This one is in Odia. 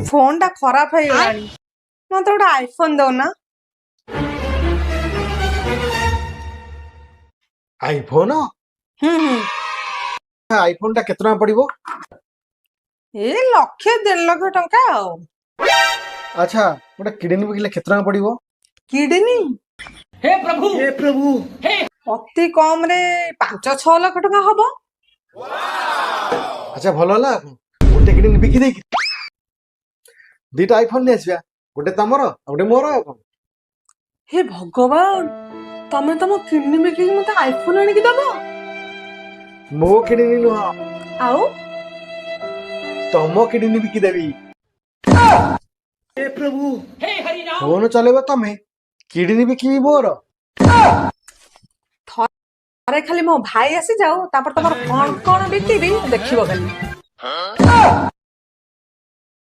ଫୋନ ଟା ଖରାପ ହେଇଗଲାଣି, ମତେ ଗୋଟେ ଆଇଫୋନ ଦଉନା। ଆଇଫୋନ? ହୁଁ। ଆଇଫୋନ ଟା କେତେ ଟଙ୍କା ପଡିବ? ଏ ଲକ୍ଷେ 1.5 ଲକ୍ଷ ଟଙ୍କା ଆଉ। ଆଚ୍ଛା, ଗୋଟେ କିଡନୀ ବିକିଲେ କେତେ ଟଙ୍କା ପଡିବ? କିଡନୀ? हे प्रभु, ହେ ପ୍ରଭୁ! ଅତି କମ ରେ 5-6 ଲକ୍ଷ ଟଙ୍କା ହବ। ଆଚ୍ଛା, ଭଲ ହେଲା, ଗୋଟେ କିଡନୀ ବିକି ଦେଇକି ଦିଟା ଆଇଫୋନ ନେଇ ଆସିବା, ଗୋଟେ ତମର ଆଉ ଗୋଟେ ମୋର, ଆଉ କଣ? ହେ ଭଗବାନ, ତମେ ତମ କିଡନୀ ବିକିକି ମତେ ଆଇଫୋନ ଆଣିକି ଦବ? ମୋ କିଡନୀ ନୁହଁ। ଆଉ? ତମ କିଡନୀ ବିକିଦେବି। ହେ ପ୍ରଭୁ! हे हरि राम! ଫୋନ ଚଲେଇବ ତମେ, କିଡନୀ ବିକିବି ମୋର। ଥରେ ଖାଲି ମୋ ଭାଇ ଆସିଯାଉ, ତାପରେ ତମର କଣ କଣ ବିକିବି ଦେଖିବ ଖାଲି।